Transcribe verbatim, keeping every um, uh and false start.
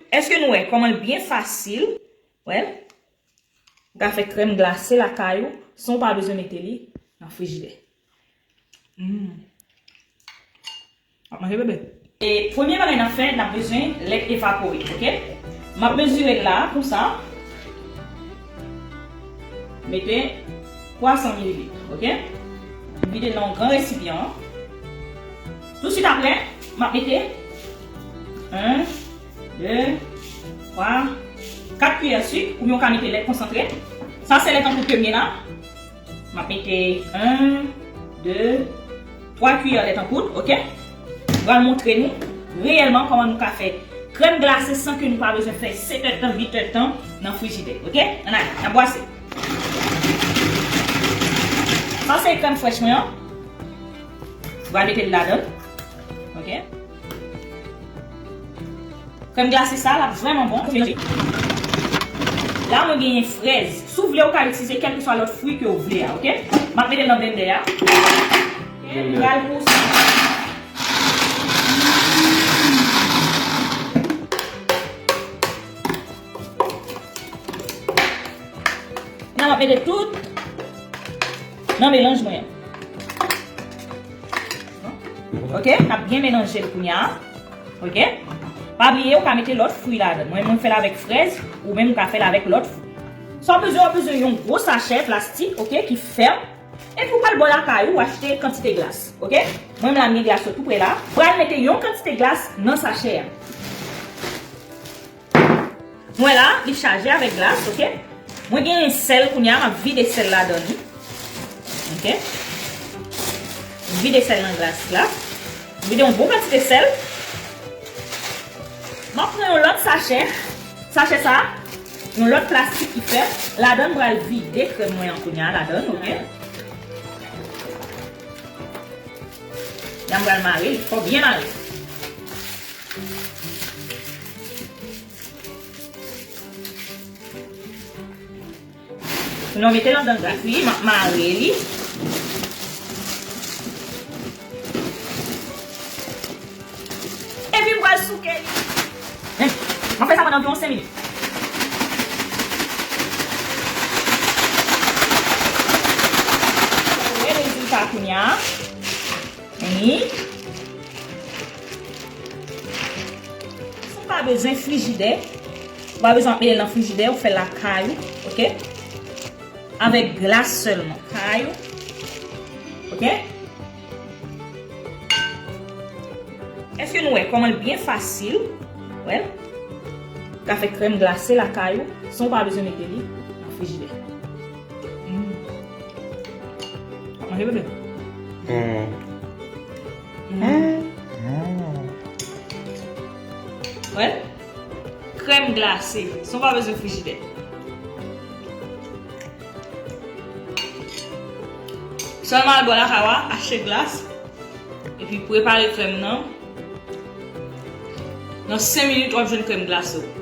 Èske nou wè kòman l byen fasil? Wè l? Ou ka fè krèm glase lakay ou san w pa bezwen mete li nan frijidè. Mm. W ap manje, bebe? E premye bagay n ap fè, n ap bezwen lèt evapore, oke? M ap mezire l la, konsa. Mete twa san mililit, oke? M vide l nan yon gran resipyan. Tousuit apre, m ap mete yon, de, twa, kat kiyè sik, oubyen w ka mete lèt konsantre. Sa se lèt an poud ke m gen la. M ap mete yon, de, twa kiyè lèt an poud, oke? M pral montre nou reyèlman kòman nou ka fè krèm glase san ke nou pa bezwen fè sèt èdtan, uit èdtan nan frijidè, oke? Ann ale, n ap bwase. Sa se krèm frèch mwen an. M pral mete l ladan l, oke? Krèm glase sa, l ap vrèman bon. Fòk melanje. La, mwen genyen frèz. Si w vle, ou ka itilize kèlkeswa lòt fwi ke w vle a, oke? M ap mete l nan blendè a. Oke, m pral pouse. Kounye a, m ap mete tout nan melanj mwen an. Oke, n ap byen melanje l kounye a. Oke? Pa bliye, ou ka mete lòt fwi ladan. Mwen, mwen fè l avèk frèz, ou menm ou ka fè l avèk lòt fwi. Sa w bezwen, w ap bezwen yon gwo sachè plastik, oke, ki fèm. Epi ou pral bò lakay ou, ou achte kantite glas, oke? Mwen, m la, m gen glas yo tou pre la. Pral mete yon kantite glas nan sachè a. Mwen la, li chaje avèk glas, oke? Mwen genyen sèl kounye a, m ap vide sèl ladan li. Oke? M vide sèl nan glas la. M vide yon bon kantite sèl. M ap pran yon lòt sachè. Sachè sa, yon lòt plastik ki fèm. Ladan m pral vide krèm mwen an kounye a ladan, oke? La m pral mare, fò byen mare. Kounye a w mete l anndan glas. Epi, m ap mare li. Epi, m pral souke li. Hein? M ap fè sa pandan anviwon senk minit. Wè rezilta kounye a. Wi. Si w pa bezwen frijidè, ou pa bezwen ap mete l nan frijidè, ou fè l lakay ou, oke? Avèk glas sèlman. Lakay ou. Oke? Èske nou wè kòman l byen fasil? Wè l? Ou ka fè krèm glase lakay ou, san w pa bezwen mete li nan frijidè. Mm. W ap manje, bebe? Mm. Mm. Mm. Wè? Krèm glase, san w pa bezwen frijidè. Sèlman al bò lakay ou a, achte glas, epi prepare krèm nan. Nan senk minit, w ap jwenn krèm glase w.